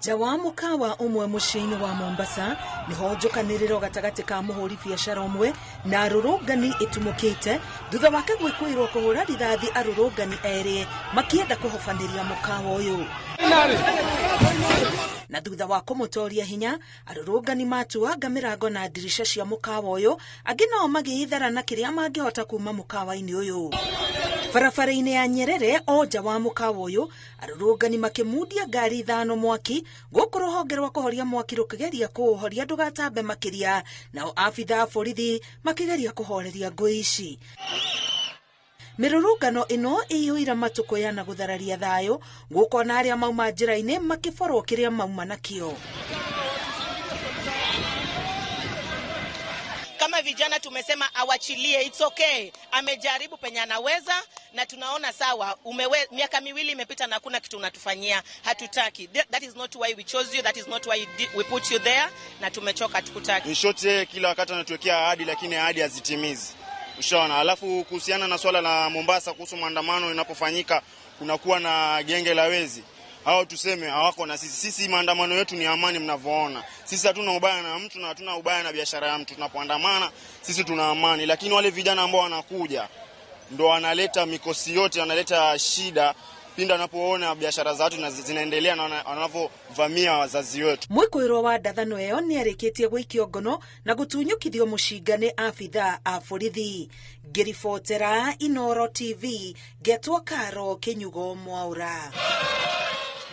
Nja wa mũkawa ũmwe mũciĩ-inĩ wa Mombasa nĩho njũkanĩrĩro gatagatĩ ka mũhũri biacara ũmwe na arũrũngani ĩtumũkĩte thutha wake gwĩkũĩrwo kũhũra rithathi arũrũngani erĩ makĩenda kũhobanĩria mũkawa ũyũ. Na thutha wa kũmũtoria hinya, arũrũngani matuanga mĩrango na ndirica cia mũkawa ũyũ, angĩ nao magĩĩthara na kĩrĩa mangĩhota kuma mũkawa-inĩ ũyũ. Barabara-inĩ ya Nyerere o nja wa mũkawa ũyũ, arũrũngani makĩmundia ngari ithano mwaki, gũkũ rũhonge rwa kũhoria mwaki rũkĩgeria kũũhoria ndũgatambe makĩria, nao abitha a borithi makĩgeria kũhoreria ngũĩ ici. Mĩrũrũngano ĩno ĩiyũire matũkũya na gũthararia thayũ, gũkũ ona arĩa mauma njĩra-inĩ makĩborwo kĩrĩa mauma nakĩo. Kama vijana tumesema awachilie, it's okay. Amejaribu penye anaweza na tunaona sawa. Miaka miwili imepita na hakuna kitu unatufanyia, hatutaki. That is not why we chose you, that is not why we put you there, na tumechoka, hatukutaki. In short, yeye kila wakati anatuwekea ahadi lakini ahadi hazitimizi. Ushaona? Alafu kuhusiana na swala la Mombasa kuhusu maandamano inapofanyika kunakuwa na genge la wezi. Hao tuseme hawako na sisi. Sisi maandamano yetu ni amani mnavyoona. Sisi hatuna ubaya na mtu na hatuna ubaya na biashara ya mtu. Tunapoandamana sisi tuna amani, lakini wale vijana ambao wanakuja ndo wanaleta mikosi yote, wanaleta shida pindi wanapoona biashara za watu zinaendelea na wanavovamia wazazi wetu. Mwĩkũĩrwo wa ndathano ĩyo nĩarĩkĩtie gũikio ngono na gũtunyũkithio mũcinga nĩ abitha a borithi. Ngĩribotera Inooro TV, ngetwo Karo Kĩnyugo Mwaũra.